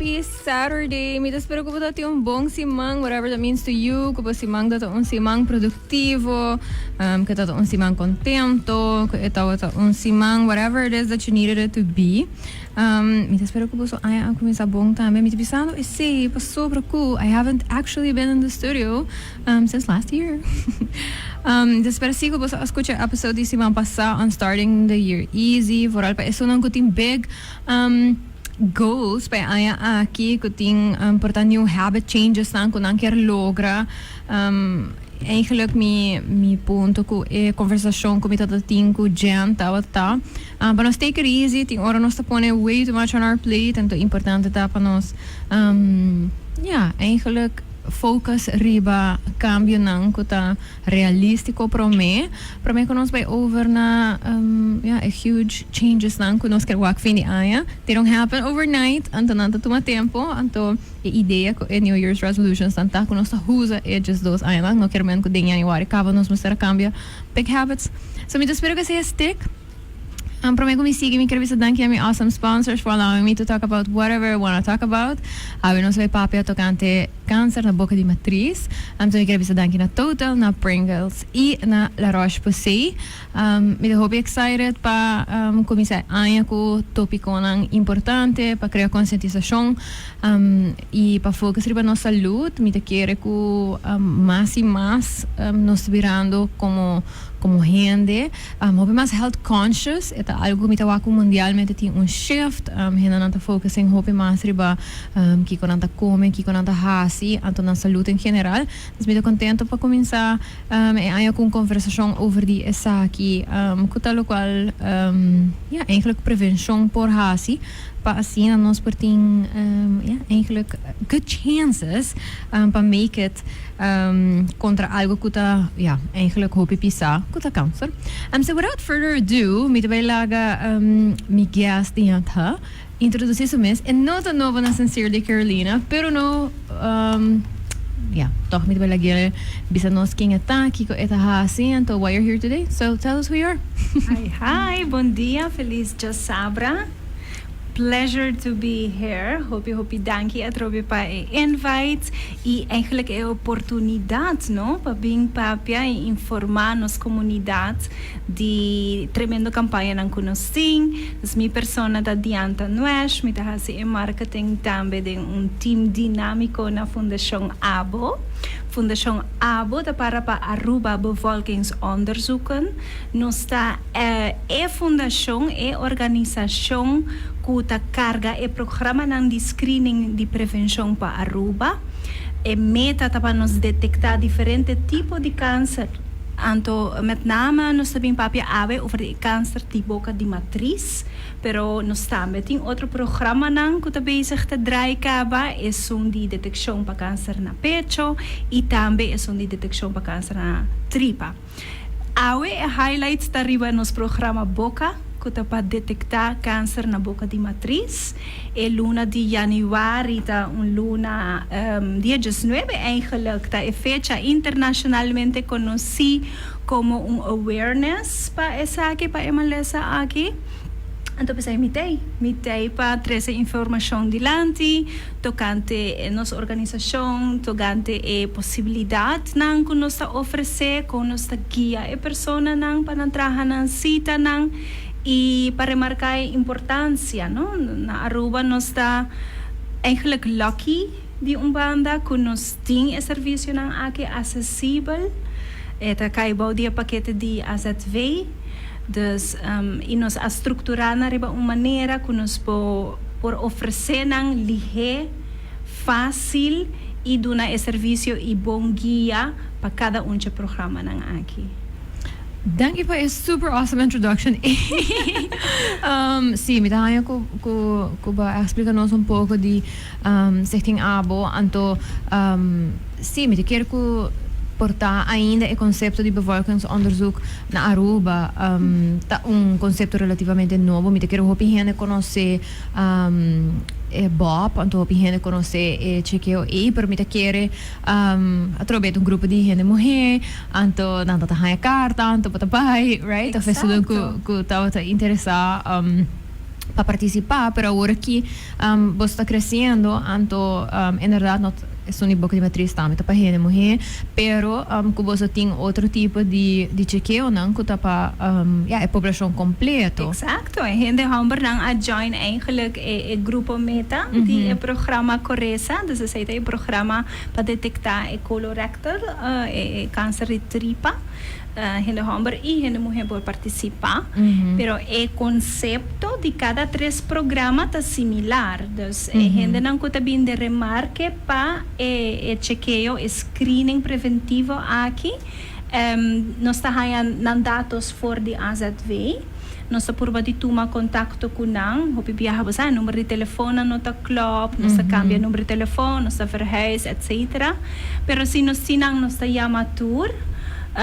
Happy Saturday. Mi ta spera ku bo ta tin un bon siman, whatever that means to you, ku bo siman ta un siman produktivo, ku ta un siman kontento, ku e tabata un siman whatever it is that you needed it to be. Mi ta spera ku boso aña a kuminsá bon tambe. Mi ta bisando esei pasobra ku I haven't actually been in the studio since last year. Mi ta spera si ku boso a skucha e episode di siman pasá on starting the year easy, vooral pa esunnan ku tin big goals pa e aña aki, ku tin por ta new habit changes nan ku nan kier logra. Eigenlijk mi mi punto ku e konversashon ku mi tabata tin ku Jen tabata ta pa nos take it easy. Tin ora nos ta pone way too much on our plate, anto importante ta pa nos, ya, eigenlijk focus riba kambionan ku ta realístiko promé, promé ku nos bai over na, ya, e huge changes nan ku nos ker wak fin di aña. They don't happen overnight, anto nan ta tuma tempu, anto e idea ku e New Year's resolutions nan ta ku nos ta usa e 12 añanan, no ker men ku den januari kaba nos mester a kambia big habits. So mi ta spera ku esei a stick. Promé ku mi sigui, mi ker bisa danki a mi awesome sponsors for allowing me to talk about whatever I wanna talk about. Awe nos bai papia tokante kanser na boka di matris. So mi ker bisa danki na Total, na Pringles i na La Roche-Posay. Mi ta hopi excited pa kuminsá e aña ku topikonan importante pa krea konsientisashon i pa focus riba nos salud. Mi ta kere ku mas i mas nos ta birando komo komo hende hopi mas health conscious. E ta algu ku mi ta wak ku mundialmente tin un shift. Hendenan ta focusing hopi mas riba kiko nan ta kome, kiko nan ta hasi, anto nan salud en general. Dus mi ta contento pa cuminsa e aña cu un conversacion over di esaki, cu ta locual, ja, eigenlijk prevencion por haci pa asina nos por tin, ja, eigenlijk good chances pa make it contra algo cu ta, ja, eigenlijk hopi pisa, cu ta cancer. So without further ado, mi ta bay laga mi guest Diantha introduci su mes. E no ta nobo na Sincerely Carolina, pero no, ja, toch mi ta bay lag'e bisa nos ken e ta, kico e ta haci, anto why you're here today. So tell us who you are. Hi, hi, bon dia, feliz djasabra. Pleasure to be here. Hopi, hopi danki atrobe pa e invite y eigenlijk e oportunidad, no, pa bin papia y informa nos comunidad di tremendo campañanan cu nos tin. Dus mi persona ta Diantha Nuesch, mi ta haci e marketing tambe den un team dinamico na Fundacion abo. Fundacion abo ta para pa Aruba Bevolkingsonderzoeken. Nos ta e fundacion, e organisacion cu ta carga e programanan di screening di prevencion pa Aruba. E meta ta pa nos detecta diferente tipo di cancer. Anto met name nos ta bin papia awe over di e cancer di boca di matriz, pero nos tambe tin otro programanan cu ta bezig ta draai caba, esun di deteccion pa cancer na pecho y tambe esun di deteccion pa cancer na tripa. Awe e highlights ta riba nos programa Boca, cu ta pa detecta cancer na boca di matriz. E luna di januari ta un luna, dia 19 eigenlijk, ta e fecha internacionalmente conoci como un awareness pa esaki, pa e malesa aki. Anto p'esei mi t'ei, mi t'ei pa trece informacion dilanti tocante nos organisacion, tocante e posibilidadnan cu nos ta ofrece, con nos ta guia e personanan pa nan traha nan citanan y pa remarca e importancia, no. Na Aruba nos ta eigenlijk lucky di un banda cu nos tin e servicionan aki accesibel, e ta cay bou di e pakete di AZV. Dus, i nos a strukturá nan riba un manera ku nos por por ofresé nan lihé, fásil i duna e servisio i bon guia pa kada un dje programanan aki. Danki pa e super awesome introduction. Sí, mi ta haña ku ku ku bo a explica nos un poko di Stichting Abo, anto sí, mi ta kier ku por ta ainda e konsepto di bevolkingsonderzoek na Aruba ta un konsepto relativamente nobo. Mi ta kere hopi hende konosé e BOP, anto hopi hende konosé e chekeo ei, pero mi ta kere atrobe ta un grupo di hende muhé, anto nan ta ta haña karta, anto bo ta bai, right? Of esun ku tabata interesá. Pa participa, pero awor aki bo ta creciendo, anto inderdaad no esun di boca di matriz tambe ta pa hende muhe, pero cu bo tin otro tipo di chequeo nan cu ta pa ja, e poblacion completo. Exacto. E hende homber nan a join eigenlijk e grupo meta di e programa Coresa. Dus esey ta e programa pa detecta e colorectal, e cancer di tripa. Hende homber y hende muhe por participa. Pero e concepto di cada tres programa ta similar. Dus hende nan cu ta bin den remarke pa e chequeo, e screening preventivo aki. Nos ta haya nan datos for di AZV. Nos ta purba di tuma contacto cu nan. Hopi biaha, bo sa, number di telefon no ta klop, nos ta cambia number di telefon, nos ta verhuis, etc. Pero si nos tin nan, nos ta yama tur.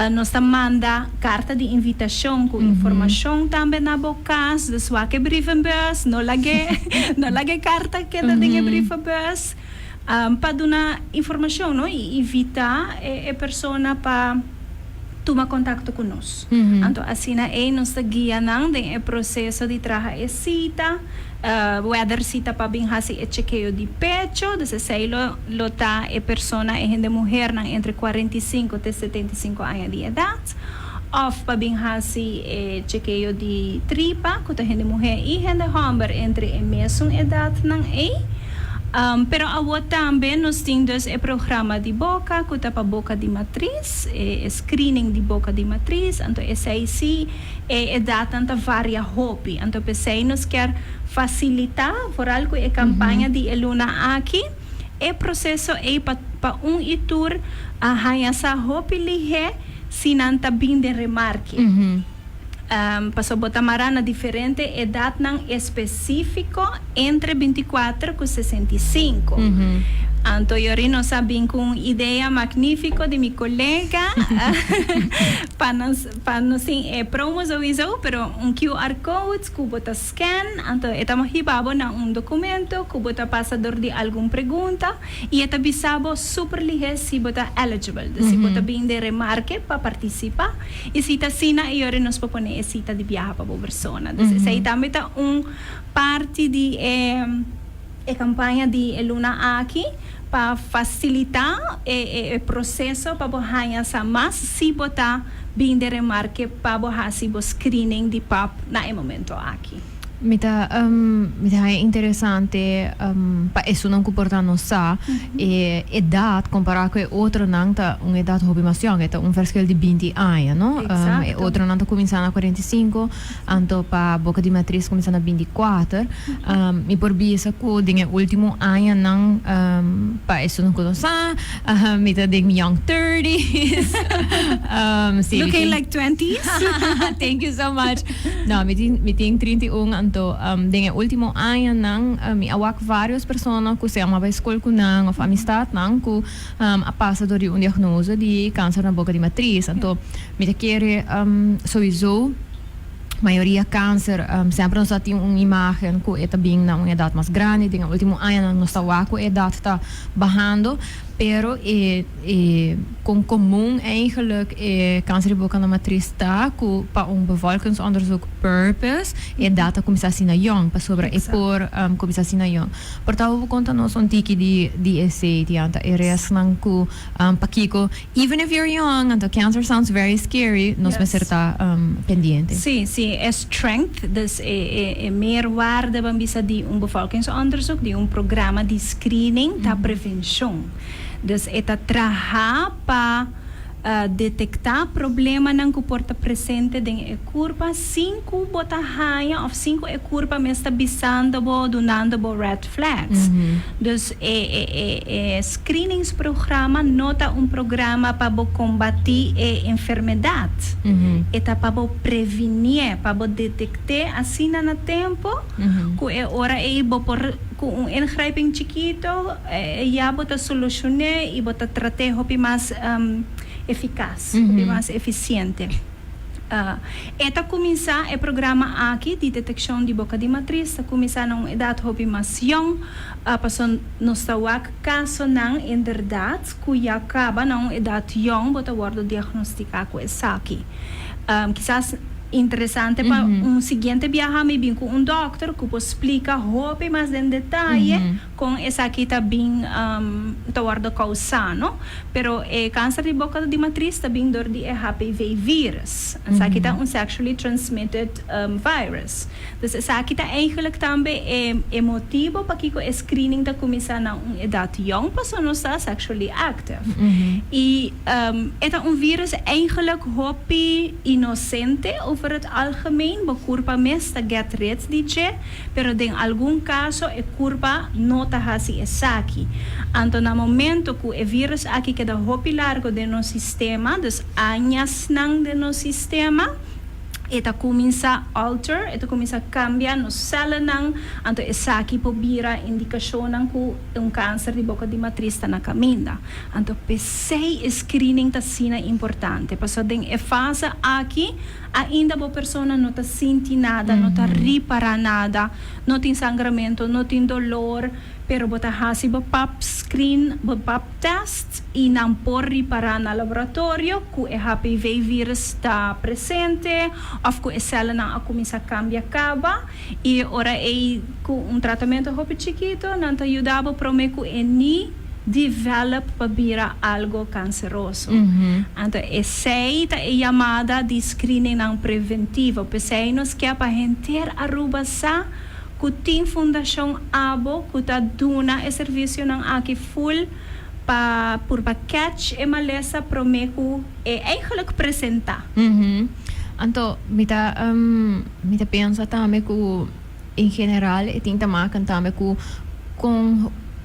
Nos ta manda carta di invitacion cu informacion tambe na bo cas. Dus wak e brievenbus, no lag'e carta keda den e brievenbus. Pa duna informacion, no? Y invita e persona pa tuma contacto cu nos. Anto, asina ey nos ta guia nan den e proceso di traha e cita, whether cita pa bin hasi e chequeo di pecho, dus esey lo ta e persona, e hende muher nan entre 45 te 75 aña di edad, of pa bin hasi e chequeo di tripa, cu ta hende muher y hende homber entre e mesun edad nan ey. Pero awo tambe nos tin dus e programa di boca, cu ta pa boca di matriz, e screening di boca di matriz, anto esey si e edad nan ta varia hopi. Anto p'esey nos kier facilita, vooral cu e campaña di e luna aki, e proceso ey pa un y tur a haya sa hopi lihe si nan ta bin den remarke. Paso bo ta mara na diferente edad nan especifico entre 24 cu 65. Anto yori nos a bin cu un idea magnifico di mi colega pa nos tin e promo sowieso, pero un QR code cu bo ta scan, anto e ta hiba bo na un documento cu bo ta pasa door di algun pregunta y e ta bisa bo super lihe si bo ta eligible, dus si bo ta bin den remarke pa participa y si ta asina, e yori nos por pone e cita di biaha pa bo persona. Dus esey tambe ta un parti di e campaña di e luna aki pa facilita e proceso pa bo haya sa mas si bo ta bin den remarke pa bo hasi bo screening di pap na e momento aki. Mi ta interesante pa esunnan cu por ta no sa e edad compara cu e otro nan ta un edad hopi mas jong, ta un verschil di 20 aña, no? E otro nan ta cuminsa na 45, anto pa boca di matriz cuminsa na 24. Mi por bisa cu den e ultimo aña nan, pa esunnan cu no sa, mi ta den young 30s. Si, Looking like 20s. Thank you so much. No, mi tin 31, anto den e ultimo aña nan mi a wak varios persona cu sea m'a bay scol cu nan of amistad nan cu a pasa door di un diagnose di cancer na boca di matriz. Anto mi ta kere sowieso mayoria cancer semper nos tin un imagen cu e ta bin na un edad mas grandi. Den e ultimo aña nan nos ta wak cu edad ta bahando, pero e con comun eigenlijk e cancer di boca na matriz ta cu pa un bevolkingsonderzoek purpose e edad ta cuminsa asina jong, pasobra e por cuminsa asina jong. Por ta bo conta nos un tiki di esey, Dianta, e riesgonan cu pakiko even if you're young, anto cancer sounds very scary, nos mester ta pendiente. Si, e strength, dus e meerwaarde ban bisa di un bevolkingsonderzoek, di un programa di screening, ta prevencion. Dus e ta traha pa detecta problemanan cu por ta presente den e curpa sin cu bo ta haya of sin cu e curpa mes ta bisando bo, dunando bo red flags. Dus e screeningsprogramma no ta un programa pa bo combati e enfermedad. E ta pa bo preveni, pa bo detecta asina na tempo, cu e ora ey bo por cu un ingrijping chikito ya bo ta soluciona y bo ta trata hopi mas eficaz, hopi mas eficiente. E ta cuminsa e programa aki di deteccion di boca di matriz, ta cuminsa na un edad hopi mas jong, paso nos ta wak caso nan inderdaad cu ya caba na un edad jong bo ta wordo diagnostica cu esaki. Kisas Interesante pa un siguiente biaha mi bin cu un dokter cu por splica hopi mas den detaye con esaki ta bin ta wordo causa, no? Pero e cancer di boca di matriz ta bin door di e HPV virus. Esaki ta un sexually transmitted virus. Dus esaki ta eigenlijk tambe e motibo pakico e screening ta cuminsa na un edad jong, paso nos ta sexually active. Y e ta un virus eigenlijk hopi inocente over het algemeen. Bo curpa mes ta get rid di dje, pero den algun caso e curpa no ta hasi esaki. Anto na momento cu e virus aki keda hopi largo den nos sistema, dus añanan den nos sistema, e ta cuminsa alter, e ta cuminsa cambia nos celnan, anto esaki por bira indicacionnan cu un cancer di boca di matriz ta na caminda. Anto p'esey screening ta asina importante. Paso den e fase aki, ainda bo persona no ta sinti nada, no ta ripara nada, no tin sangramento, no tin dolor, pero bo ta hasi bo pap screen, bo pap test y nan por ripara na laboratorio cu e HPV virus ta presente of cu e celnan a cuminsa cambia caba y ora ey cu un tratamento hopi chikito nan ta yuda bo prome cu e ni develop pa bira algo canceroso. Anto esey ta e yamada di screening nan preventivo. P'esey nos kier pa henter Aruba sa cu tin Fundacion ABO cu ta duna e servicionan aki full pa por pa catch e malesa prome cu e eigenlijk presenta. Anto mi ta pensa tambe cu en general e tin te maken tambe cu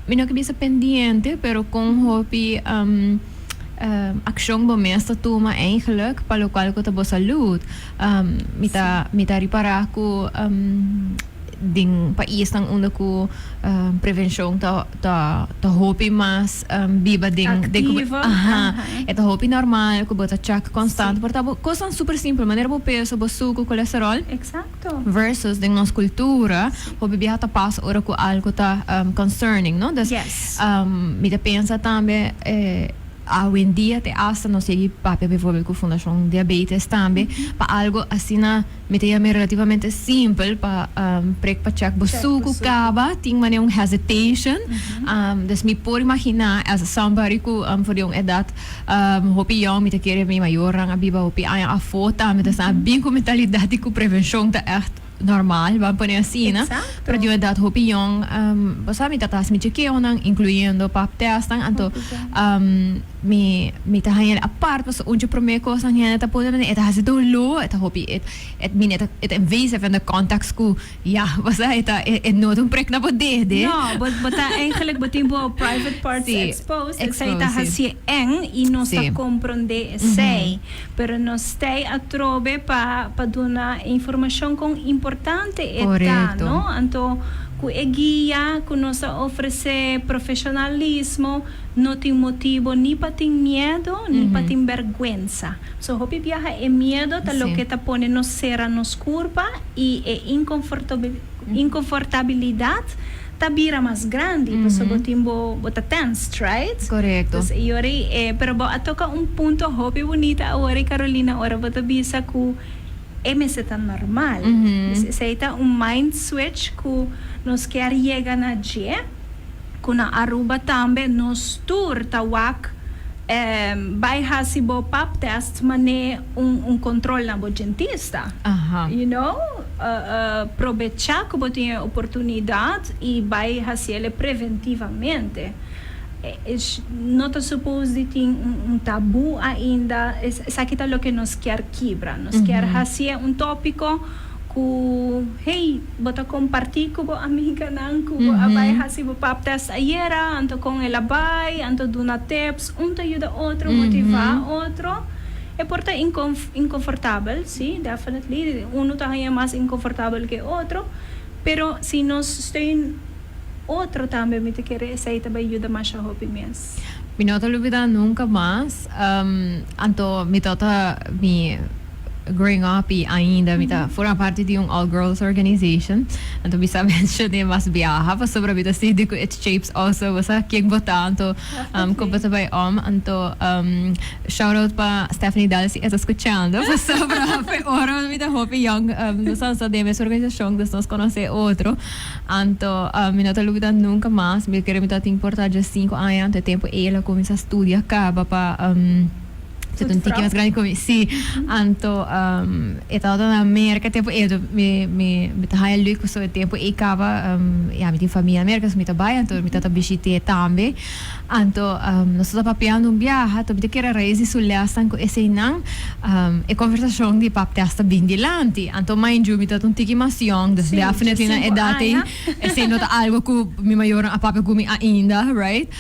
mi no kier bisa pendiente, pero cu hopi accion bo mes ta tuma eigenlijk pa locual cu ta bo salud. Mi ta ripara cu den paisnan unda cu prevencion ta hopi mas biba den Activo. E ta hopi normal cu bo ta check constant por ta bo cosnan super simpel, manera bo peso, bo suco, colesterol versus den nos cultura hopi biaha ta pas ora cu algo ta concerning, no? Dus mi ta pensa tambe awendia te hasta nos yega papia bijvoorbeeld cu Fundacion Diabetes tambe pa algo asina, mi ta yama relativamente simpel, pa prek pa check bo Check suco bo suco. Caba tin manera un hesitation. Dus mi por imagina as somebody cu for di un edad hopi jong, mi ta kere mi mayornan a biba hopi aña afo tambe, dus nan a bin cu mentalidad di cu prevencion ta echt normal, ban pone asina. Pero di un edad hopi jong, bo sa, mi tata hasi mi chequeonan, incluyendo pap testnan, anto mi ta haña apart pasobra un dje prome cosnan hende ta pone e ta hasi dolor, e ta hopi e mi e ta invasive in de context cu ja, bo sa, e no ta un prek na bo dede. No, bo ta eigenlijk bo tin bo private parts exposed. Esey ta exposed, si. Hasi eng y nos ta comprende esey. Pero nos ta atrobe pa duna informacion con importante e ta, no? Anto cu e guia cu nos ta ofrece profesionalismo, no tin motibo ni pa tin miedo, ni pa tin berguensa. So hopi biaha e miedo ta loke ta pone nos cera nos curpa y e inconfortabilidad ta bira mas grandi, pasobra bo tin bo ta tensed, right? Correcto. Dus yori, pero bo a toca un punto hopi bunita awor, Carolina, ora bo ta bisa cu e mester ta normal. Dus esey ta un mind switch cu nos kier yega na dje, cu na Aruba tambe nos tur ta wak bay hasi bo pap test mane un control na bo dentista. Aprovecha cu bo tin e oportunidad y bay haci'e preventivamente. No ta supposed di tin un tabu ainda. Esaki ta loke nos kier kibra. Nos kier haci un topico cu, hey, bo ta comparti cu bo amiganan cu bo a bay hasi bo pap test ayera, anto con el a bay, anto duna tips, un ta yuda otro, motiva otro. E por ta inconfortabel, si, definitely. Uno ta haya mas inconfortabel cu otro, pero si nos steun otro tambe, mi ta kere esey ta bay yuda mas hopi mes. Mi no ta lubida nunca mas. Anto mi tata mi Growing up y ainda mi ta forma parti di un all girls organization, anto mi sa mencione mas biaha pasobra mi ta sinti cu it shapes also bo sa ken bo ta, anto con bo ta bay om. Anto shout out pa Stephanie Dahl si e ta scuchando, pasobra fe ora mi ta hopi young nos a den mes organisacion, dus nos conoce otro. Anto mi no ta lubida nunca mas, mi kere mi ta tin por ta 15 aña, anto e tempo ey el a cuminsa studia caba pa se ta un tiki mas grandi ku mi, sí. Anto e tabata na Merka tempu ei, anto mi ta haña luk pasobra e tempu ei kaba, ya mi tin famia na Merka, so mi ta bai, anto mi tabata bishit'é tambe. Anto nos tabata papiando un biaha, anto mi ta kere rais di su lèsnan ku eseinan, e konversashon di pap tèst ta bin dilanti. Anto mind you, mi tabata un tiki mas yòn, dus definitely na edat ei esei no ta algu ku mi mayornan a papia ku mi ainda, right?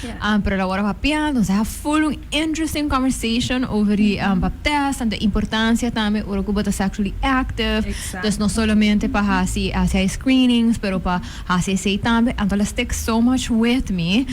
Pero el a wòrdu papia, nos a full un interesting conversation over di pap test, tanto e importancia tambe ora cu bo ta sexually active. Dus no solamente pa haci e screenings, pero pa haci esey tambe. Anto el a stick so much with me,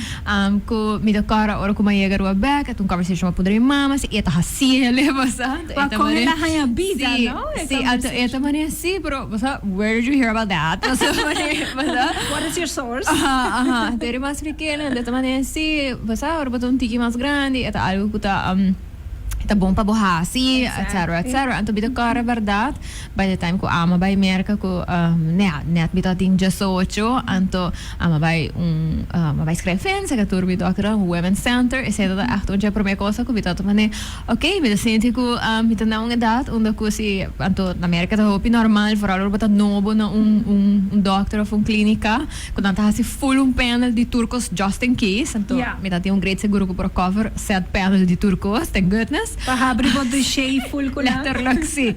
cu mi ta corda ora cu mi a yega Aruba bek, e ta un conversation cu mi a puntra mi mama si e ta haciele, bo sa. Anto e ta Con el a haya bida, Si, no? E si, anto e ta conversation. manera si, pero bo sa, where did you hear about that? Bo sa, bo sa. What is your source? Aha, aha. Anto e riba spliquele, anto e ta manera si, bo sa, ora bo ta un tiki mas grandi, e ta algo cu ta bon pa bo haci, etcetera, etcetera. Anto mi ta corda berdad, by the time cu amo bay Merca cu, nea, net mi ta tin 18, anto amo bay un, amo bay schrijven, cu tur mi dokter, un women's center, esey ta echt un dje prome cosa cu mi ta mane, ok, mi ta sinti cu mi ta na un edad unda cu si, anto na Merca ta hopi normal, vooral ora bo ta nobo na un dokter of un clinica, cu nan ta haci full un panel di tur cos just in case, anto mi ta tin un great seguro cu por a cover said panel di tur cos, thank goodness. Pa habri bo dossier full cu nan. Letterlijk, si.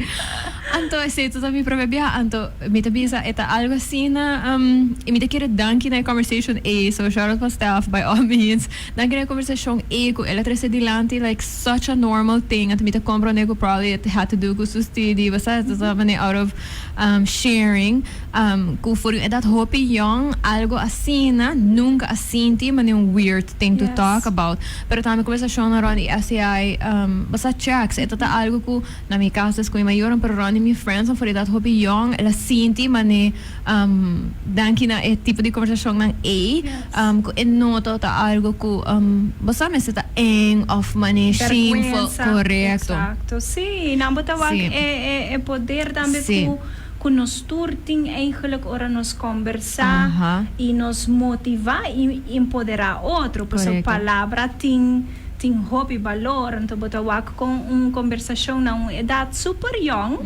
Anto esey ta mi prome biaha, anto mi ta bisa e ta algo asina, y mi ta kere danki na e conversation ey, so shout out pa Steph by all means, danki na e conversacion ey cu el a trece dilanti like such a normal thing, anto mi ta comprende cu probably it had to do cu su studie, bo sa, ta manera out of sharing. Cu for un edad hopi young algo asina nunca a sinti manera un weird thing to talk about, pero tambe conversacionnan rond di STI, bo sa checks e ta ta algo cu na mi cas es cu mi mayornan, pero rond di mi friends for edad hopi young el a sinti mane danki na e tipo di conversacionnan ey cu e no ta ta algo cu bo sa mester ta eng of mane shameful. Vergüenza. Correcto. Exacto. Sí, nan bo ta wak e poder tambe cu Ku nos tur tin eigenlijk ora nos kombersá i nos motivá i empoderá otro. Pasobra palabra tin tin hopi balor. Anto bo ta wak kon un kombersashon na un edat super yòn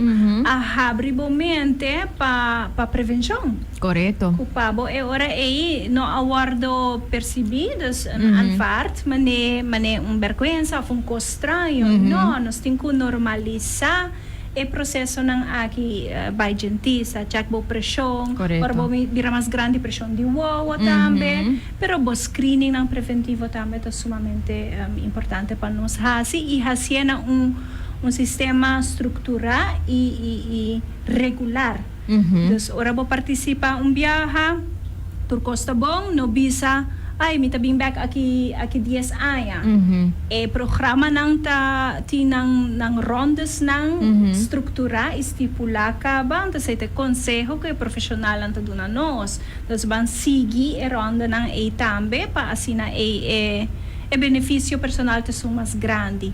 a habri bo mente pa pa prevenshon. Ku pa bo e ora ei no a wòrdu persibí, dus un aanvaard manera manera un bèrgwensa òf un kos straño. No, nos tin ku normalisá E procesonan aki bai dentista, check bo presion, ora bo bira mas grandi presion di wowo tambe, pero bo screeningnan preventivo tambe ta sumamente importante pa nos haci y hacié na un un sistema structura y y regular. Dus ora bo participa un biaha tur cos ta bon, no bisa ay mi ta bin bek aki aki 10 aña. E programanan ta tin nan nan rondesnan structura y stipula caba, anto esey ta e conseho cu e profesionalnan ta duna nos. Dus ban sigui e rondenan ey tambe pa asina ey e e beneficio personal ta esun mas grandi.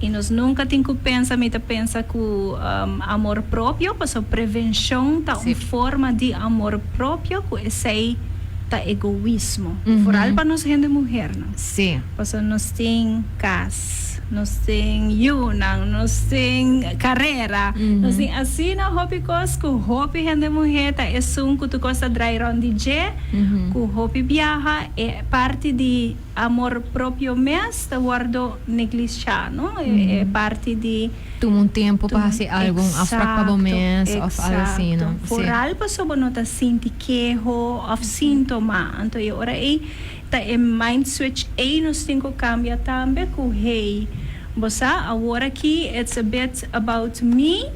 Y nos nunca tin cu pensa, mi ta pensa cu amor propio, pasobra prevencion ta un forma di amor propio cu esey ta egoismo. Vooral pa nos hende muhernan. Pasobra nos tin cas, nos tin yunan, nos tin carera, nos tin asina hopi cos cu hopi hende muher ta esun cu tur cos ta draai rond di dje, cu hopi biaha e parti di amor propio mes ta wordo neglisha, no? E parti di. Tuma un tempo pa haci algo, un afspraak pa bo mes of algo asina. Exacto. Vooral pasobra bo no ta sinti keho of sintoma. Anto e ora ey ta e mind switch ey nos tin cu cambia tambe cu hey, bo sa awor aki it's a bit about me,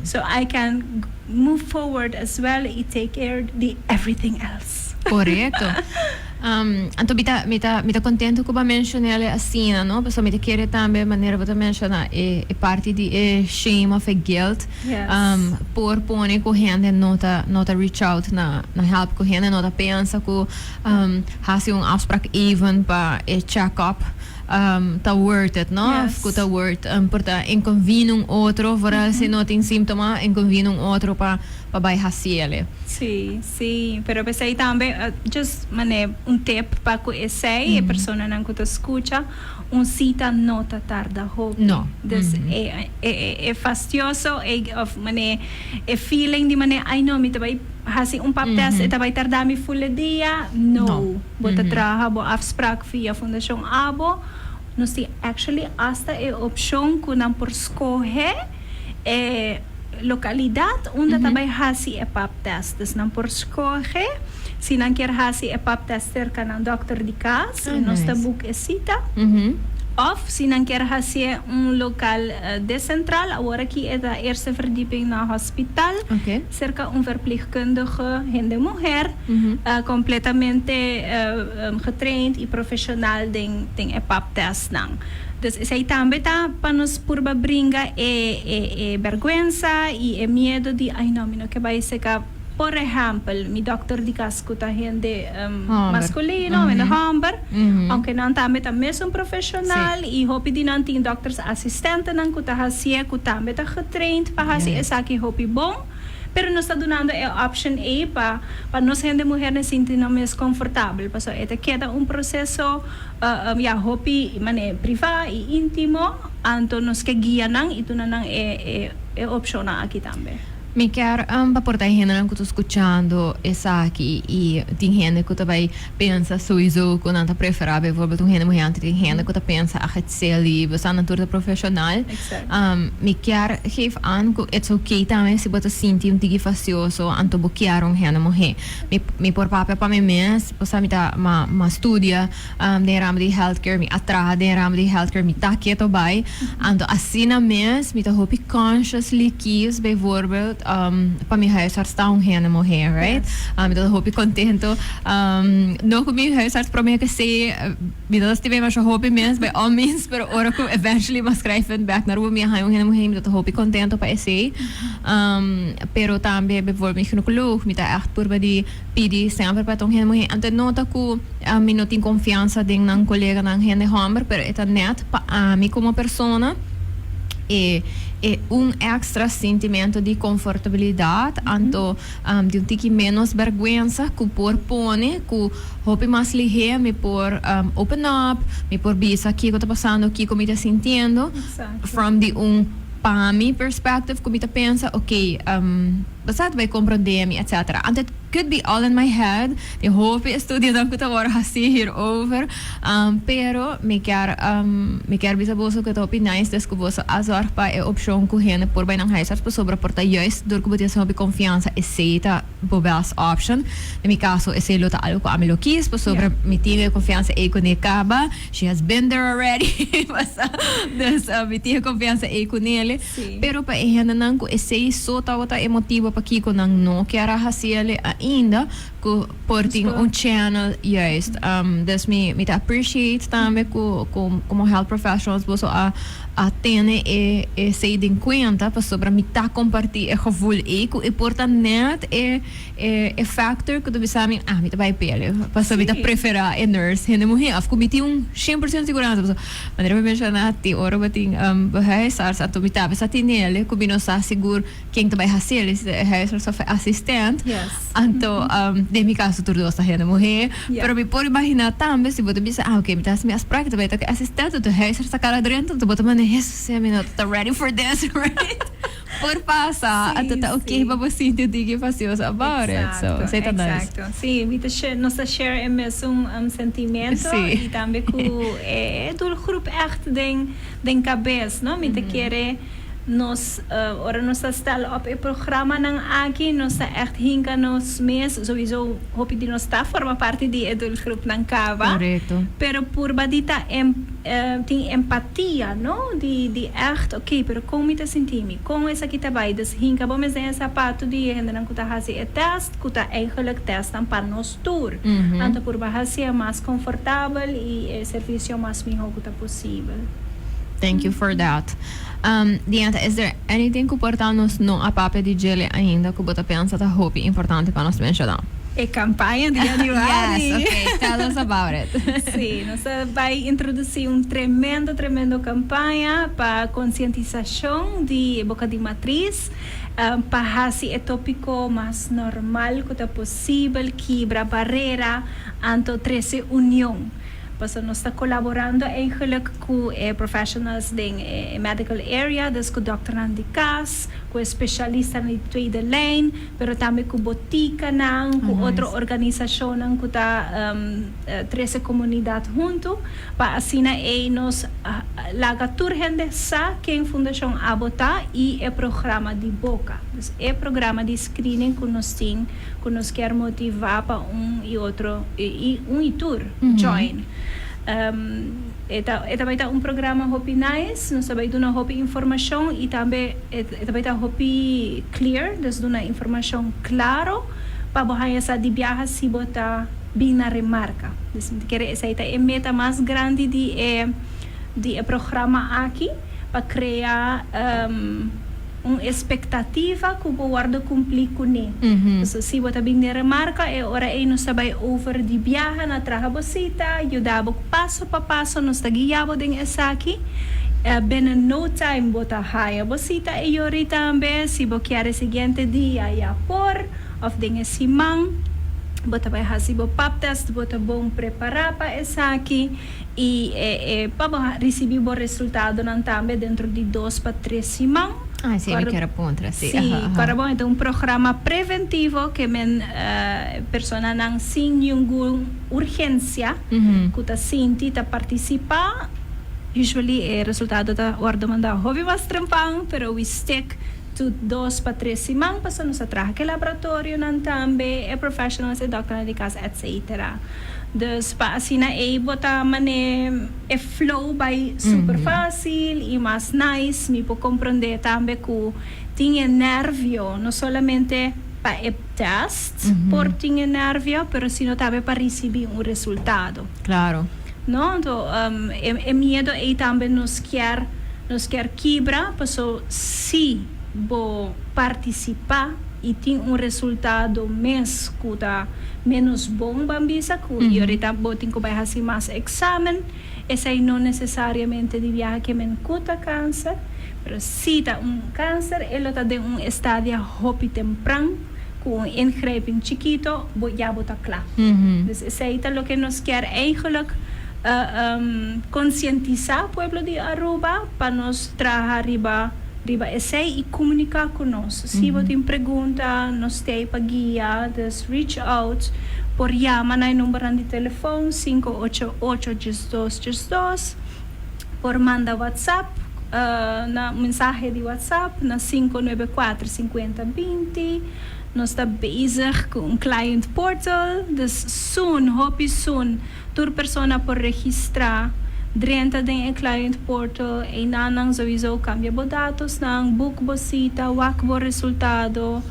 so I can move forward as well y take care di everything else. Corecto. Anto mi ta contento cu bo a menciona asina, no? Pasobra mi ta kere tambe manera bo ta menciona e parti di e shame of e guilt por pone cu hende no ta reach out na help, cu hende no ta pensa cu haci un afspraak even pa e check up ta worth it, no? Cu ta worth por ta inconvene un otro, vooral si no tin sintoma, inconvene un otro pa bay haci'e. Si, pero pesey tambe, just mane un tip pa cu esey, e personanan cu ta scucha, un cita no ta tarda hopi. No. Dus e fastioso, e of mane e feeling di mane, "Ai no, mi ta bay hasi un pap test, e ta bay tarda mi full dia." No. No. Bo ta traha bo afspraak via Fundacion ABO. Nos tin actually hasta e opcion cu nan por scoge e localidad unda ta bay hasi e pap test. Dus nan por scoge si nan kier hasi e pap test cerca nan dokter di cas, Ah, nos ta nice. book e cita. Of si nan kier hasi un local decentral, awor aki e ta eerste verdieping na hospital, cerca un verpleegkundige hende muher, completamente getraind y profesional den e pap test nan. Dus esey tambe ta pa nos purba bringa e berguensa y e miedo di, "Ai no, mi no kier bay cerca, por ehempel, mi dokter di cas cu ta hende Homber. masculino, hende homber," aunke nan tambe ta mesun profesional y hopi di nan tin dokters assistentenan cu ta haci'e, cu tambe ta getraind pa haci esaki hopi bon. Pero nos ta dunando e option ey pa nos hende muher sinti nan mes comfortabel. Paso e ta keda un proceso ja, hopi mane priva y intimo, anto nos ke guia nan y duna nan e opcion aki tambe. Mi kier pa por ta hende cu ta scuchando esaki y tin hende cu tambe pensa sowieso cu nan ta prefera bijvoorbeeld un hende muher, tin hende cu ta pensa, "Ach, het silly, we zijn natuurlijk professional." Mi kier geef aan cu it's okay tambe si bo ta sinti un tiki fastioso anto bo kier un hende muher. Mi por papia pa mi mes, pasobra mi ta m'a studia den ramo di healthcare, mi a traha den ramo di healthcare, mi ta keto bay. Anto asina mes, mi ta hopi consciously kies bijvoorbeeld pa mi huisarts ta un hende muher, right? Mi ta hopi contento. No cu mi huisarts prome cu si, mi no ta mas hopi mes by all means, pero ora cu eventually m'a schrijf back naar mi a un hende muher, mi ta hopi contento pa esey. Pero tambe bijvoorbeeld mi gynaecoloog, mi ta echt purba di pidi semper pa un hende muher. Anto no ta cu mi no tin confiansa den nan colega nan hende homber, pero e ta net pa ami como persona e un extra sentimento di comfortabilidad, anto di un tiki menos berguensa cu por pone cu hopi mas lihe mi por open up, mi por bisa kico ta pasando, kico mi ta sintiendo, from di un pa mi perspective cu mi ta pensa, ok, bo ta bay comprende mi, etc. And it could be all in my head. Di hopi estudio dan cu ta wordo haci hierover. Pero mi kier bisa boso cu ta hopi nice des cu boso a zorg pa e opcion cu hende por bay nan huisarts, pasobra por ta juist door cu bo tin hopi confianza esey ta bo best option. Den mi caso esey lo ta algo cu ami lo kies pasobra mi tin confianza ey cu ne caba. She has been there already. Dus mi tin confianza ey cu nele. Pero pa e hendenan cu esey so tabata e motivo pakico nan no kier a haci'e ainda, cu por tin un channel juist. Dus mi ta appreciate tambe cu como health professionals boso a tene esey den cuenta, pasobra mi ta comparti e gevoel ey cu e por ta net e factor cu ta bisa mi, "Ah, mi ta bay p'e," pasobra mi ta prefera e nurse hende muher of cu mi tin un 100% seguransa, pasobra manera mi menciona tin ora bo tin huisarts, anto mi ta bisa tin ele cu mi no sa sigur ken ta bay haci'e, si e huisarts of e assistent. Anto den mi caso tur dos ta hende muher, pero mi por imagina tambe si bo ta bisa, "Ah, ok, mi ta haci mi afspraak, ta bay ta cu e assistent," anto huisarts ta cara drentro, anto bo ta manda, "Jesus, mi no ta ready for this," right? Por pasa, anto ta ok pa bo sinti un tiki fastioso about it. So, esey ta nice. Exacto. Si, mi ta share, nos ta share e mesun sentimento y tambe cu e doelgroep echt den cabes, no? Mi ta kere. Nos, ora nos ta stel op e programanan aki, nos ta echt hinka nos mes, sowieso hopi di nos ta forma parti di e doelgroepnan caba. Pero purba di ta tin empatia, no? Di echt, ok, pero con mi ta sinti mi? Con esaki ta bay? Dus hinka bo mes den e zapato di e hendenan cu ta haci e test, cu ta eigenlijk testnan pa nos tur. Anto purba haci mas comfortabel y e servicio mas miho cu ta posibel. Thank you for that. Dianta, is there anything cu por ta nos no a papia di djele ainda cu bo ta pensa ta hopi importante pa nos menciona? E campaña di januari. Yes, okay, tell us about it. Si, nos ta bay introduci un tremendo, tremendo campaña pa concientisacion di boca di matriz, pa haci e topico mas normal cu ta posibel, kibra barera, anto trece union. Pasobra nos ta colaborando eigenlijk cu e professionals den e medical area, dus cu dokternan di cas, cu e specialistanan di tweede lijn, pero tambe cu boticanan, cu otro organisacionnan cu ta trece comunidad hunto, pa asina ey nos laga tur hende sa ken Fundacion ABO ta y e programa di boca. Dus e programa di screening cu nos tin, cu nos kier motiva pa un y otro y un y tur join. E ta bay ta un programa hopi nice, nos ta bay duna hopi informacion y tambe e ta bay ta hopi clear, dus duna informacion claro pa bo haya sa di biaha si bo ta bin na remarca. Dus mi ta kere esey ta e meta mas grandi di e programa aki, pa crea un expectativa cu bo wordo cumpli cune. So, si bo ta bin den remarca, e ora ey nos ta bay over di biaha na traha bo cita, yuda bo paso pa paso, nos ta guia bo den esaki. Binnen no time bo ta haya bo cita e yori tambe. Si bo kier e siguiente dia ya por, of den e siman, bo ta bay haci bo pap test, bo ta bon prepara pa esaki. Y e pa bo ricibi bo resultadonan tambe dentro di 2 pa 3 siman. Ah, si, mi kier puntra, si. Si, awor bon, e ta un programa preventivo cu men personanan sin ningun urgencia cu ta sinti ta participa. Usually e resultado ta wordo manda hopi mas trempan, pero we stick to 2 pa 3 siman, pasobra nos ta traha cu laboratorionan tambe, e professionals, e dokternan di cas, etc. Dus pa asina ey bo ta mane e flow bay super facil y mas nice. Mi por comprende tambe cu tin e nervio, no solamente pa e test por tin e nervio, pero sino tambe pa ricibi un resultado. No, anto e miedo ey tambe nos kier kibra, paso si bo participa y tin un resultado mes cu ta menos bon, ban bisa, cu y ahorita bo tin cu bay haci mas examen, esey no necesariamente di biaha kiermen cu ta cancer, pero si ta un cancer, e lo ta den un estadio hopi tempran, cu un ingrijping chikito, bo ya bo ta cla. Dus esey ta loke nos kier eigenlijk concientisa pueblo di Aruba pa nos traha riba esey y comunica cu nos. Si bo tin pregunta, nos t'ey pa guia, dus reach out por yama na number di telefon 588 1212, por manda WhatsApp, na mensahe di WhatsApp na 594 5020. Nos ta bezig cu un client portal, dus soon, hopi soon, tur persona por registra drenta den e client portal y nan sowieso cambia bo datosnan, book bo cita, wak bo resultado.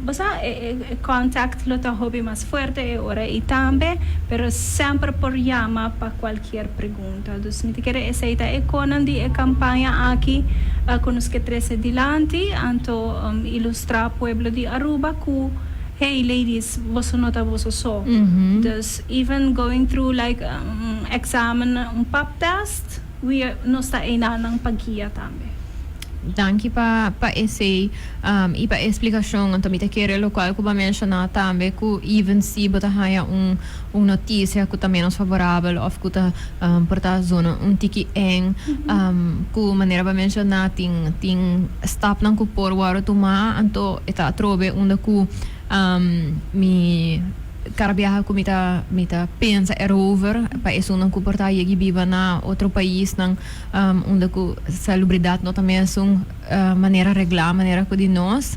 Basta e contact lo ta hopi mas fuerte e ora y tambe, pero semper por yama pa cualkier pregunta. Dus mi ta kere esey ta e conan di e campaña aki cu nos kier trece dilanti, anto ilustra pueblo di Aruba cu, hey ladies, boso no ta boso so. Dus even going through like un examen, un pap test, we nos ta eynan pa guia tambe. Danki pa esey y pa explicacion. Anto mi ta kere locual cu bo a menciona tambe, cu even si bo ta haya un noticia cu ta menos favorabel of cu ta por ta zona un tiki eng, cu manera bo a menciona, tin stapnan cu por wordo tuma. Anto e ta atrobe unda cu mi Kada biaha ku mi ta pensa erover pa esunnan ku por ta yegi biba na otro paisnan unda ku salubridat no ta mesun manera reglá manera ku di nos.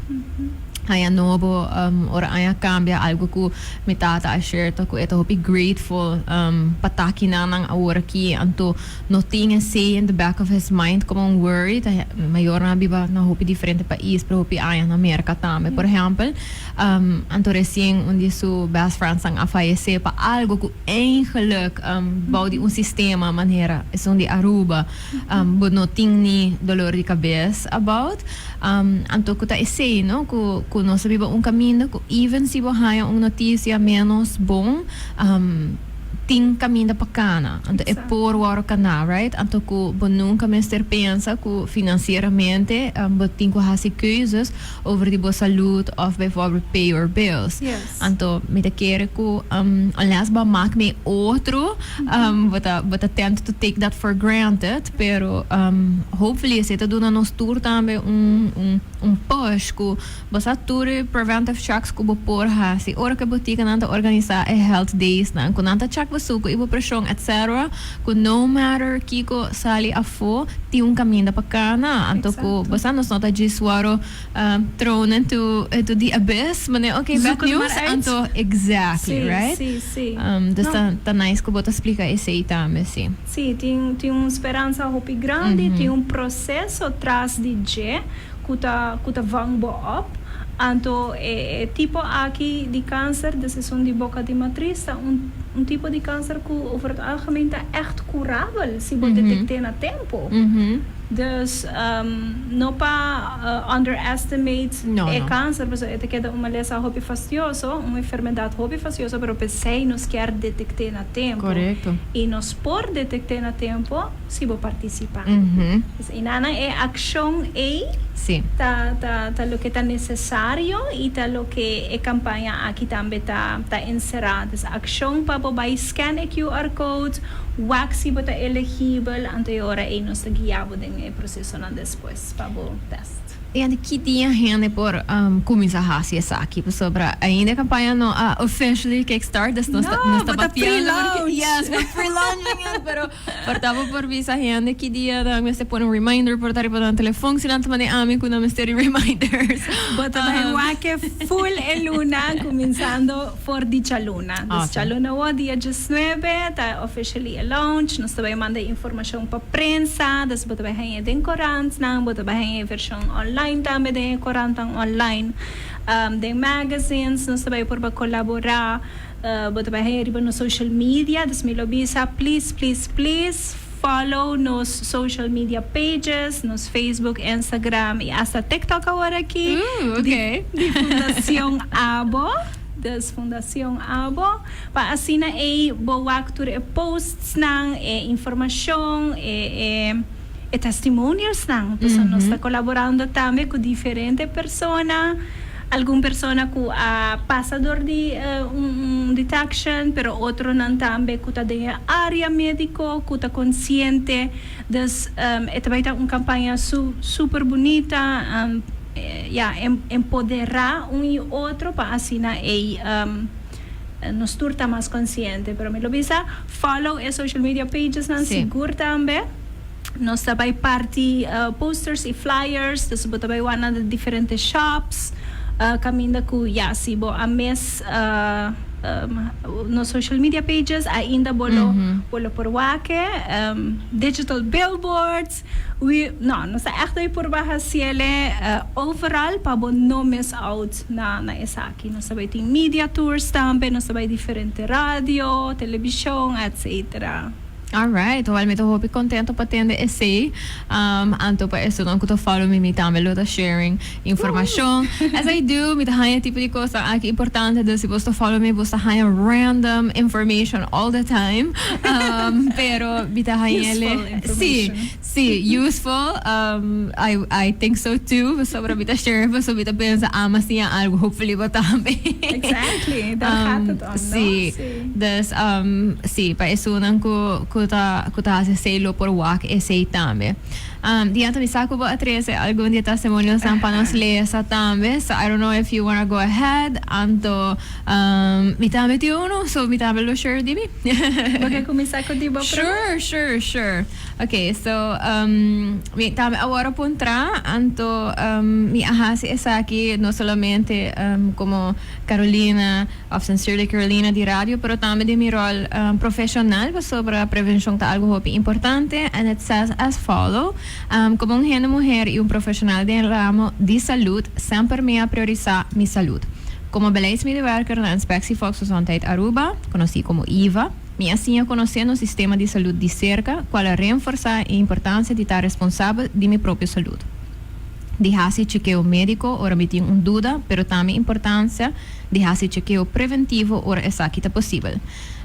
Aña nobo, ora aña kambia, algo ku mi tata a share ta ku e ta hopi grateful pa ta akinan awor aki, anto no tin esei in the back of his mind komo un worry. Ta mayornan a biba na hopi diferente pais, pero hopi aña na Merka tambe, por ehèmpel. Anto resien un di su best friends a fayesé pa algo ku eigenlijk bou di un sistema manera esun di Aruba bo no tin ni dolor di kabes about. Anto ku ta esei, no, ku nos a biba un kaminda ku even si bo haña un notisia menos bon, tin kaminda pa kana, anto e por wòrdu kana, right? Anto ku bo nunka mester pensa ku finansieramente bo tin ku hasi keuzes over di bo salud òf bijvoorbeeld pay your bills. Anto mi ta kere ku unless bo a mak mee otro, bo ta tend to take that for granted, pero hopefully esei ta duna nos tur tambe un push ku bo sa tur e preventive checks ku bo por hasi. Ora ku e botikanan ta organisá e health days nan, ku nan ta check bo suku i bo preshon, etc., ku no matter kiko sali afó, tin un kaminda pa kana. Anto ku bo sa nos no ta djis wòrdu thrown into the abyss, manera "Okay, bad news," anto exactly, right? Si. Dus No. ta nice ku bo ta splika esei tambe, si. Si, tin un speransa hopi grandi, tin un proseso tras di dje ku ta vang bo op. Anto e tipo aki di kanser, dus esun di boka di matris, ta un tipo di kanser ku over het algemeen ta echt kurabel si bo detekt'é na tempu. Dus no pa underestimate No, e no. kanser, pasobra e ta keda un malesa hopi fastioso, un enfermedat hopi fastioso, pero p'esei nos kier detekt'é na tempu. I nos por detekt'é na tempu si bo partisipá. Dus einan e akshon ei ta loke ta nesesario i ta loke e kampaña aki tambe ta enserá. Dus akshon pa bo bai scan e QR code, wak si bo ta elegibel, anto e ora ei nos ta guia bo den e prosesonan despues pa bo test. I anto ki dia hende por kuminsá hasi esaki? Pasobra ainda e kampaña no a officially kickstart, dus nos ta No, nos ta bo ta papiando pre-launch. Yes, we're pre-launching it, pero por ta bo por bisa hende ki dia nan mester pone un reminder por ta riba nan telefon, si nan ta manda ami ku nan mester di reminders. Bo ta bai wak full e luna kuminsando for di djaluna. Dus djaluna awor dia 19 ta officially e launch. Nos ta bai manda informashon pa prensa, dus bo ta bai haña den korantnan, bo ta bai haña e vershon online tambe den e korantan online, den magazines, nos ta bai por kolaborá, bo ta bai haña riba nos social media, dus mi lo bisa, please, please, please, follow nos social media pages, nos Facebook, Instagram i hasta TikTok awor aki. Di Fundashon ABO. Dus Fundashon ABO. Pa asina ei bo wak tur e posts nan, e informashon, e testimonials nan. Dus nos ta kolaborando tambe ku diferente persona. Algun persona ku a pasa dor di un detection, pero otronan tambe ku ta den área médiko, ku ta konsiente. Dus e ta bai ta un kampaña super bunita, ja, empoderá un i otro pa asina ei nos tur ta mas konsiente. Pero mi lo bisa, follow e social media pages nan sigur tambe. Nos ta bai parti posters i flyers, dus bo ta bai wak na diferente shops, kaminda ku ya si bo a miss nos social media pages ainda bo lo por wak digital billboards. No, nos ta echt bai purba hasiele overal pa bo no miss out na esaki. Nos ta bai tin media tours tambe, nos ta bai diferente radio, televishon, etc. All right, well, mi ta hopi contento pa tende esei. Anto pa esunnan ku ta follow mi, mi tambe lo ta sharing informashon. As I do, mi ta haña tipo di kos aki importante, dus si bo ta follow mi, bo ta haña random information all the time. Pero mi ta haña Useful Si, information. Si, useful. I think so too. Sobre mi ta share, so mi ta pensa ami a siña algo, hopefully bo tambe. Exactly, daar gaat het om, no? Si. Dus si, pa esunnan ku cu ta haci esey lo por wak esey tambe. Dianta, mi sa cu bo a trece algun di e testimonios pa nos lesa tambe. So I don't know if you wanna go ahead. Anto mi tambe tin uno, so mi tambe lo share di mi. Bo kier cuminsa cu di bo? Sure. Okay, so mi tambe awor a puntra, anto mi a hasi esaki no solamente como Carolina of Sincerely Carolina di radio, pero tambe di mi rol profesional sobre prevencion ta algo hopi importante, and it says as follow: Como un hende muher y un profesional den ramo di salud, semper mi a priorisa mi salud. Como beleidsmedewerker na Inspectie Volksgezondheid Aruba, conoci como IVA, mi a siña conoce e sistema di salud di cerca, cual a reforsa e importancia di ta responsabel di mi propio salud. Di haci chequeo medico ora mi tin un duda, pero tambe importancia di haci chequeo preventivo ora esaki ta posibel.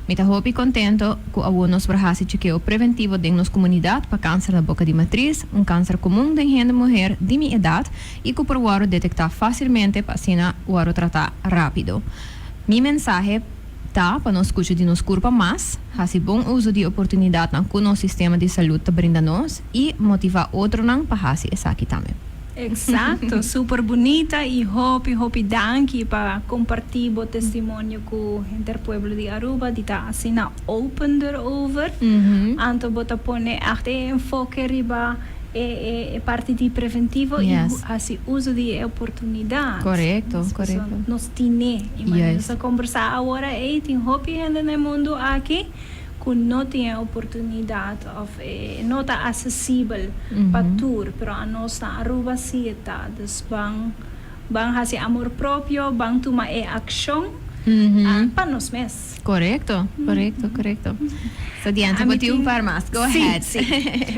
Mi ta hopi contento cu awor nos por haci chequeo preventivo den nos comunidad pa cancer na boca di matriz, un cancer comun den hende muher di mi edad y cu por wordo detecta facilmente pa asina wordo trata rapido. Mi mensahe ta pa nos scucha di nos curpa mas, haci bon uso di oportunidad cu nos sistema di salud ta brinda nos y motiva otronan pa haci esaki tambe. Exacto, super bunita y hopi hopi danki pa comparti e testimonio cu e pueblo di Aruba, di ta asina open erover. Anto bo ta pone echt e enfoke riba e parti di preventivo y haci uso di oportunidad. Nos tin, y nos a combersa awor y tin hopi hende na mundo aki cu no tin oportunidad of no ta accesibel pa tur, pero anos na Aruba si ta. Dus ban ban haci amor propio, ban tuma e accion pa nos mes. Corecto. So, Diante, Ah, bo tin un par mas. Go Si, ahead. Si.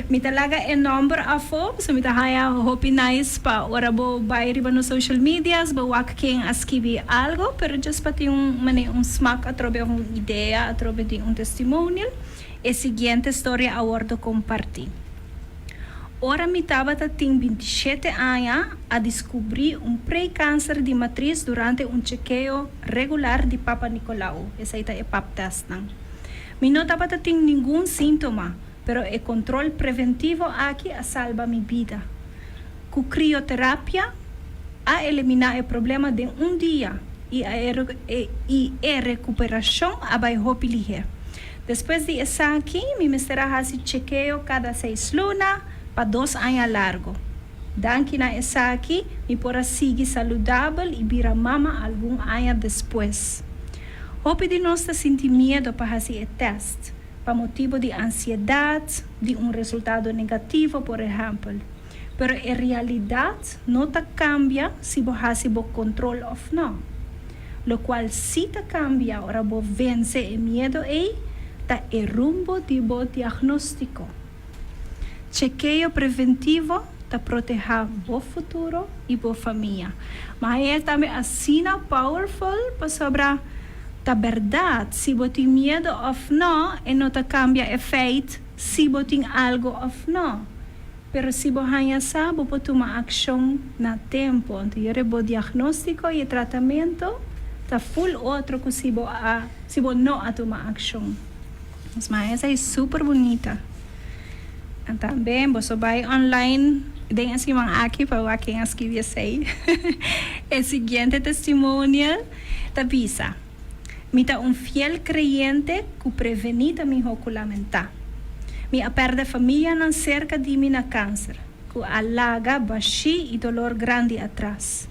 Mi ta laga e nomber afo, so mi ta haya hopi nice pa ora bo bay riba nos social medias, bo wak ken a skibi algo, pero just pa tin un mane un smaak atrobe un idea, atrobe di un testimonial. E siguiente storia a wordo comparti. Ora mi tabata tin 27 aña, a descubri un pre-cancer di matriz durante un chequeo regular di Papa Nicolau. Esey ta e pap test nan. Mi no tabata tin ningun sintoma, pero e control preventivo aki a salba mi bida. Cu crioterapia a elimina e problema den un dia y e recuperacion a bay hopi lihe. Despues di esaki, mi mester a haci chequeo cada 6 luna pa 2 aña largo. Danki na esaki, mi por a sigui saludabel y bira mama algun aña despues. Hopi di nos ta sinti miedo pa haci e test, pa motibo di ansiedad, di un resultado negativo, por ehempel. Pero e realidad no ta cambia si bo haci bo control of no. Locual si ta cambia ora bo vence e miedo ey, ta e rumbo di bo diagnostico. Chequeo preventivo ta proteha bo futuro y bo famia. Mas e tambe asina powerful pasobra ta berdad, si bo tin miedo of no, e no ta cambia e feit si bo tin algo of no. Pero si bo haya sa, bo por tuma accion na tempo. Anto, e diagnostico y tratamento ta full otro cu si bo no a tuma accion. Mas esey ta super bunita. Tambe, bo bay online, den asina aki pa ken a skibi esey. E siguiente testimonial ta bisa: "Mi ta un fiel creyente cu preveni ta miho cu lamenta. Mi a perde famianan cerca di mi na cancer, cu a laga bashi y dolor grandi atras.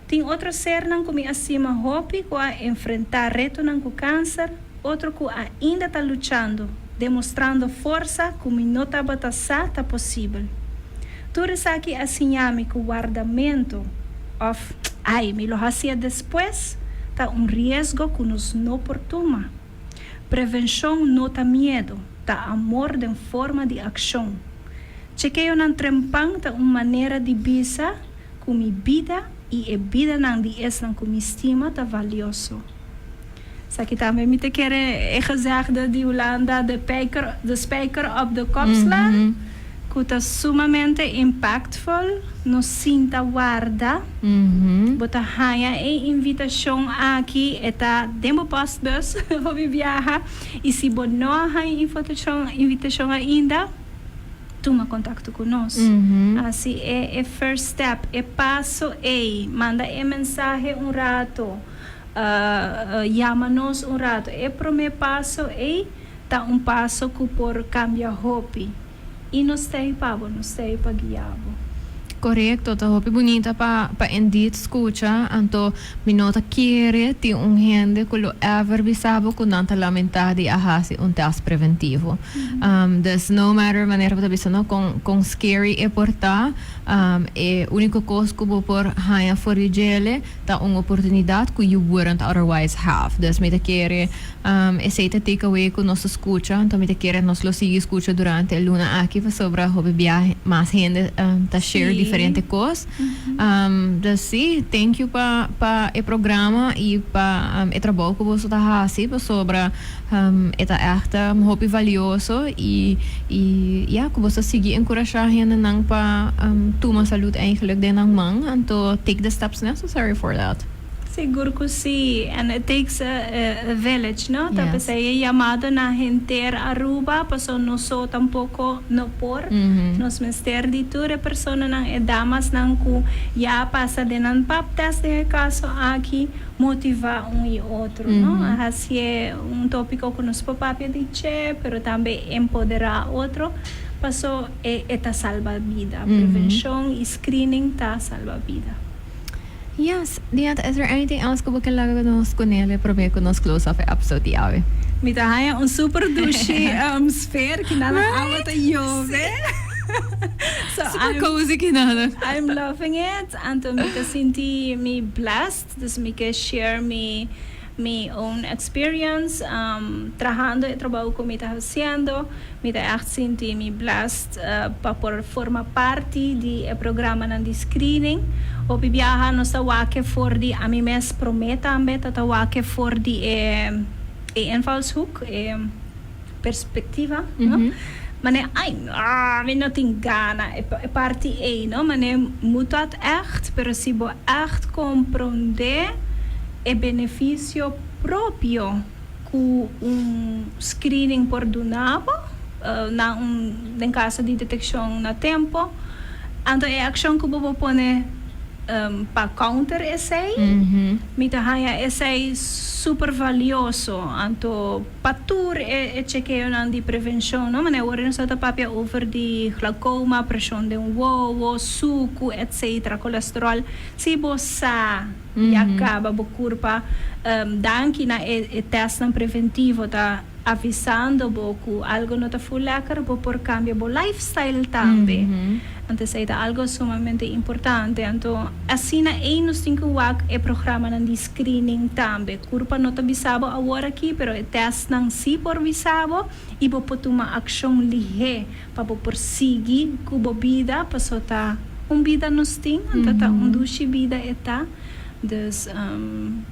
Tin otro sernan cu mi a stima hopi cu a enfrenta retonan cu cancer, otro cu ainda ta luchando, demostrando forsa cu mi no tabata sa ta posibel. Tur esaki a siña mi cu wardamento, of ai, mi lo haci despues, ta un riesgo cu nos no por tuma. Prevencion no ta miedo, ta amor den forma di accion. Chequeonan trempan ta un manera di bisa cu mi bida y e bidanan di esnan cu mi stima ta valioso." Esaki tambe mi ta kere e gezegde di Hulanda, de spijker op de kop slaan. Ku ta sumamente impactful, no sinta warda. Bo ta haña e invitashon aki, e ta den bo postbus hopi biaha, i si bo no a haña invitashon ainda, tuma kontakto ku nos. Hasi e first step, e paso ei, manda e mensahe un rato, yama nos un rato. E promé paso ei ta un paso ku por kambia hopi. I nos ta ei pa bo, nos ta ei pa guia bo. Korekto, ta hopi bunita pa indeed skucha, anto mi no ta kere tin un hende ku lo ever bisa bo ku nan ta lamentá di a hasi un tèst preventivo. Dus no matter manera bo ta bisa no kon scary e por ta, e úniko kos ku bo por haña for di djele ta un oportunidat ku you wouldn't otherwise have. Dus mi ta kere esei ta take away ku nos ta skucha, anto mi ta kere nos lo sigui skucha durante e luna aki pasobra hopi bia mas hende ta share diferente kos. Dus si, thank you pa e programa i pa e trabou ku boso ta hasi pasobra e ta ègt hopi valioso i ya ku boso ta sigui enkurashá hendenan pa tuma salud eigenlijk den nan man, anto take the steps necessary for that. Sigur ku si, and it takes a village, no? Ta p'esei e yamado na henter Aruba, paso nos so tampoko no por. Nos mester di tur e personanan, e damasnan ku ya a pasa den nan pap test den e kaso aki, motivá un i otro, no? A hasié un tópiko ku nos por papia di dje, pero tambe empoderá otro, paso e ta salba bida. Prevenshon i screening ta salba bida. Yes, Diantha, is there anything else ku bo ke laga nos kuné promé ku nos close off e episode di awe? Mi ta haña un super dushi sfeer ki nada awa ta yobe. So super cozy ki nada. I'm loving it. Anto mi ta sinti mi blessed, dus mi ke share mi own experience trahando e trabou ku mi ta hasiendo. Mi ta ègt sinti mi blessed pa por forma parti di e programanan di screening. Hopi biaha nos ta wak for di ami mes promé tambe ta ta wak for di e e invalshoek, e perspectiva, no? Mane ai no, mi no tin gana e parti ei, no? Mane moet dat ègt? Pero si bo ègt komprondé e benefisio propio ku un screening por duna bo na un den kaso di detekshon na tempo, anto e akshon ku bo por pone pa counter esei, mi ta haña esei super valioso. Anto pa tur e chekeonan di prevenshon, no, manera awor nos ta papia over di glaucoma, preshon den wowo, suku, etcetera, kolesterol, si bo sa Ya caba bo curpa. Danki na e testnan preventivo ta avisando bo cu algo no ta full lekker, bo por cambia bo lifestyle tambe. Anto esey ta algo sumamente importante. Anto asina ey nos tin cu wak e programanan di screening tambe. Curpa no ta bisa bo awor aki, pero e testnan si por bisa bo y bo por tuma accion lihe pa bo por sigui ku bo bida, paso ta un bida nos tin, anto ta un dushi bida e ta. Dus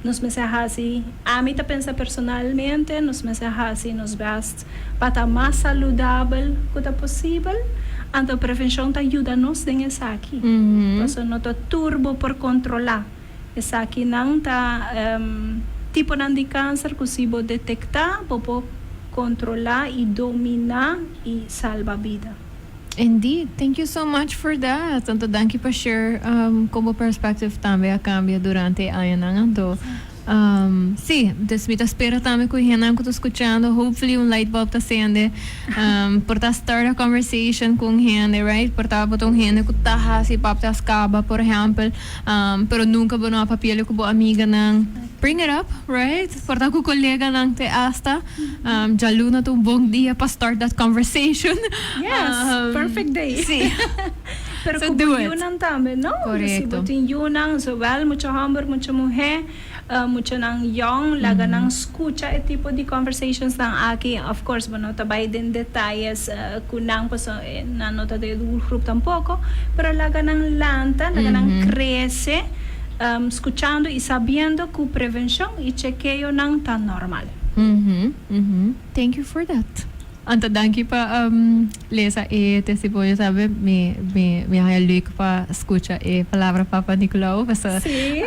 nos mester hasi, ami ta pensa personalmente, nos mester hasi nos best pa ta mas saludabel ku ta posibel, anto prevenshon ta yuda nos den esaki, paso no ta tur bo por kontrolá. Esakinan ta tiponan di kanser ku si bo detektá bo por kontrolá i dominá i salba bida. Indeed, thank you so much for that. Anto danki pa share kon bo perspective tambe a kambia durante e añanan. Anto si, dus mi ta spera tambe ku e hendenan ku ta skuchando hopefully un light bulb ta sende. Por ta start a conversation ku un hende, right? Por ta bo ta un hende ku ta hasi pap test kaba por ehèmpel. Pero nunca bo no a papia'le cu bo amiganan. Bring it up, right? Por ta cu coleganan te hasta. Djaluna ta un bon dia pa start that conversation. Yes, perfect day. Si. Pero cu bo yunan tambe, no? Corecto. Si bo tin yunan, zowel mucha homber, mucha muhe, muchanan yong, laga nan scucha e tipo di conversationsnan aki. Of course, bo no ta bay den detayes cu nan pasobra nan no ta den e doelgroep tampoco, pero laga nan lanta, laga nan crece scuchando y sabiendo cu prevencion y chekeonan ta normal. Thank you for that. Anto danki pa um, lesa e testimonio tambe. Mi mi mi haya leuk pa scucha e palabra Papa Nicolau. Paso Sí.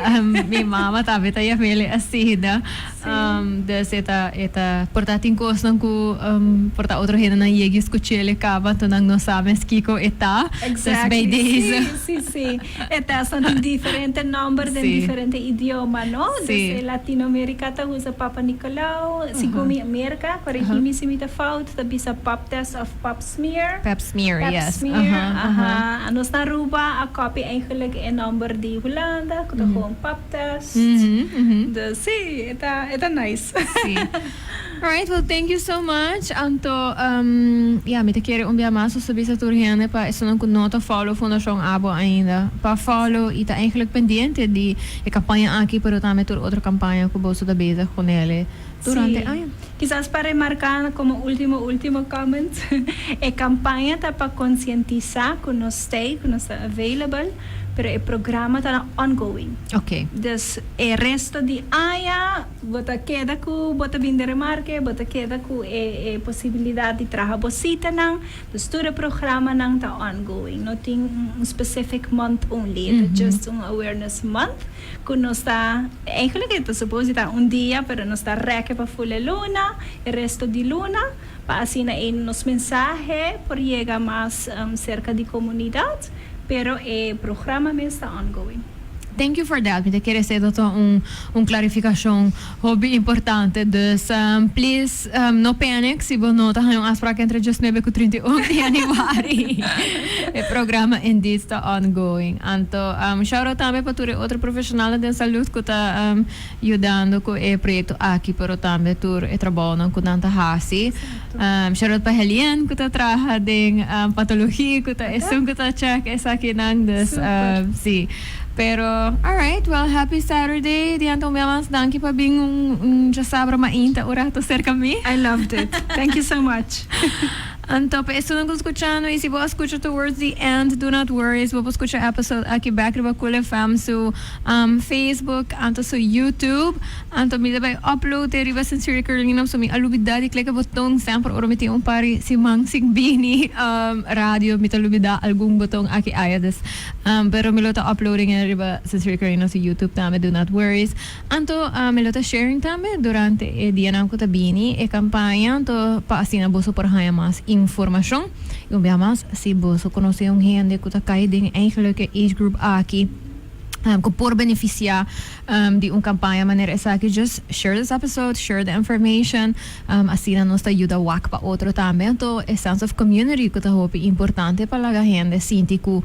mi mama tambe ta yamele asina. Sí. Dus e ta e ta por ta tin cosnan cu por ta otro hendenan yega y scuchele caba anto nan no sa mes kico e ta. Dus bij Exactly. deze. Sí, sí, sí. E testnan tin diferente nomber den Sí. diferente idioma, no? Sí. Dus e Latinoamerica ta usa Papa Nicolau, segun mi Merca, coregi mi si mi ta fout, ta bisa pap test of pap smear. Pap smear, Pap yes. smear, Aha, aha. aha. Nos na Aruba a copy eigenlijk e nomber di Hulanda, cu ta gewoon pap test. Dus sí, e ta, e ta nice. Sí. Alright, well thank you so much. Anto, ja, mi ta kere un bia mas nos ta bisa tur hende pa esunnan cu no ta follow Fundacion Abo ainda, pa follow y ta eigenlijk pendiente di e campaña aki, pero tambe tur otro campaña cu boso ta bezig cu nele durante Sí. aña. Kisas pa remarca como ultimo ultimo comment, e campaña ta pa concientisa cu nos t'ey, cu nos ta available, pero e programa ta ongoing. Ok. Dus e resto di aña bo ta keda cu bo ta bin den remarke, bo ta keda cu e e posibilidad di traha bo citanan. Dus tur e programanan ta ongoing. No tin un specific month only. E ta just un awareness month cu nos ta, eigenlijk e ta suppose di ta un dia, pero nos ta reke pa full e luna, e resto di luna, pa asina e nos mensahe por yega mas cerca di comunidad. Pero e programa mes ta ongoing. Thank you for that. Mi ta kere esei ta un un clarificacion hopi importante. Dus please no panic si bo no ta haña un afspraak entre diesnuebe cu 31 di januari. E programa indeed ta ongoing. Anto shout out tambe pa tur e otro profesionalnan den salud cu ta yudando cu e proyecto aki pero tambe tur e trabounan cu nan ta haci. Shout out pa Helien cu ta traha den patologie cu ta esun cu ta check esakinan dus si. Pero alright well happy Saturday Dianta un bia mas danki pa bin un djasabra mainta un rato cerca mi. I loved it. Thank you so much. Anto pa esunnan ku skuchando i si bo a skucha towards the end do not worry bo por skucha episode aki bek riba Cool FM su Facebook anto su YouTube anto mi ta bai upload e riba Sincerely Carolina pasobra mi a lubida di klek e boton semper ora mi tin un par di siman sin bini radio mi ta lubida algun boton aki aya dus pero mi lo ta uploading e riba Sincerely Carolina su YouTube tambe do not worries. Anto mi lo ta sharing tambe durante e dianan ku ta bini e kampaña, anto pa asina boso por haña mas informashon. I un bia mas, si boso konosé un hende ku ta kai den eigenlijk e age group aki, ku por benefisiá di un kampaña manera esaki, just share this episode, share the information, asina nos ta yuda wak pa otro tambe. Anto e sense of community ku ta hopi importante pa laga hende sinti ku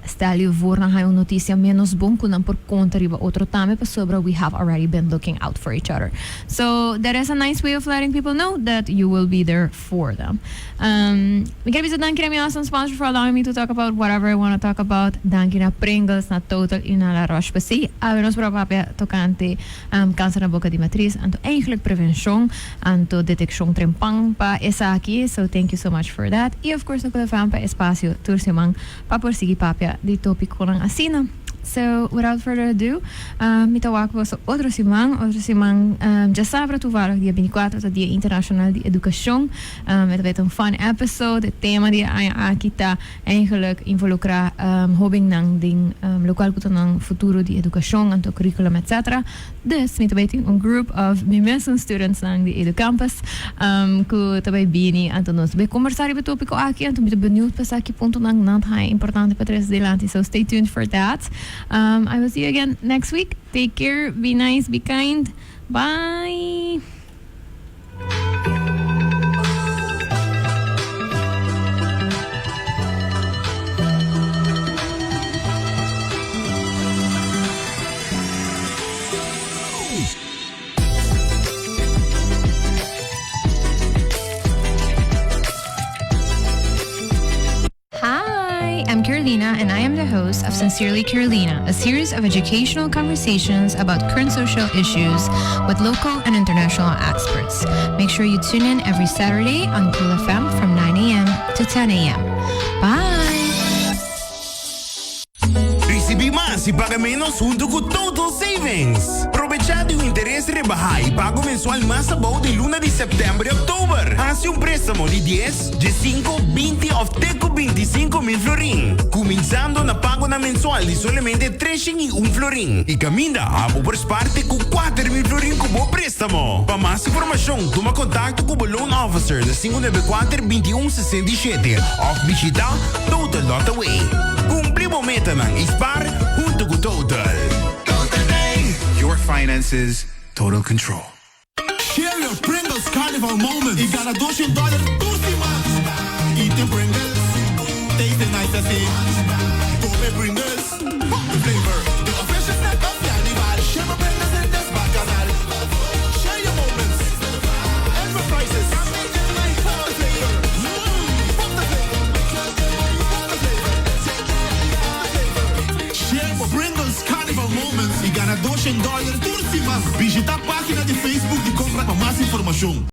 Stel je voor nan haña un noticia menos bon cu nan por conta riba otro tambe pasobra we have already been looking out for each other. So that is a nice way of letting people know that you will be there for them. Mi kier bisa danki na mi awesome sponsor for allowing me to talk about whatever I wanna talk about. Danki na Pringles, na Total y na La Roche-Posay. Awe nos por a papia tocante cancer na boca di matriz anto eigenlijk prevencion anto deteccion trempan pa esaki so thank you so much for that y of course no por pa espacio tur siman pa por sigui papia di topiconan asina so without further ado mi ta wak boso otro siman otro siman djasabra toevallig dia 24 ta dia internacional di educacion e ta bay ta un fun episode e tema di e aña aki ta Eigenlijk involucra hobennan den locual cu ta nan futuro di educacion, anto curriculum etc. Dus mi ta bay tin un group of mi mesun studentsnan di Educampus cu ta bay bini anto nos ta bay conversa riba e topico aki anto mi ta benieuwd pa sa ki puntonan nan ta haya importante pa trece dilanti so stay tuned for that. I will see you again next week. Take care, be nice, be kind. Bye! Hi, I'm Carolina, and I am the host of Sincerely Carolina, a series of educational conversations about current social issues with local and international experts. Make sure you tune in every Saturday on Cool FM from 9 a.m. to 10 a.m. Bye! Ricibi mas! mas y paga menos hunto cu Total Savings. Aprovecha di un interes rebaha y pago mensual mas abou den luna di september y october. Haci un prestamo di 10, 5, 20 of te cu 25 mil florin. Cuminsando na pagonan mensual di solamente 301 florin. Y caminda abo por spaar te cu 4 mil florin cu bo prestamo. Pa mas informacion, tuma contacto cu bo loan officer na 594 2167 of bishita total.aw. Cumpli bo metanan y spaar hunto cu Total. Total Day. Your finances, total control. Share your Pringles Carnival moments y gana 200 dollar tur siman. Eating Pringles, tasting nice and safe. Come Pringles, pop the flavor. The official snack of Carnival. Share your Pringles in this bacchanal. Share your moments. And prizes. Pop the flavor. Pop the flavor. Pop the flavor. Share your Pringles Carnival moments y gana 200 dollar tur siman. Bishita e pagina di Facebook di compra pa mas informacion.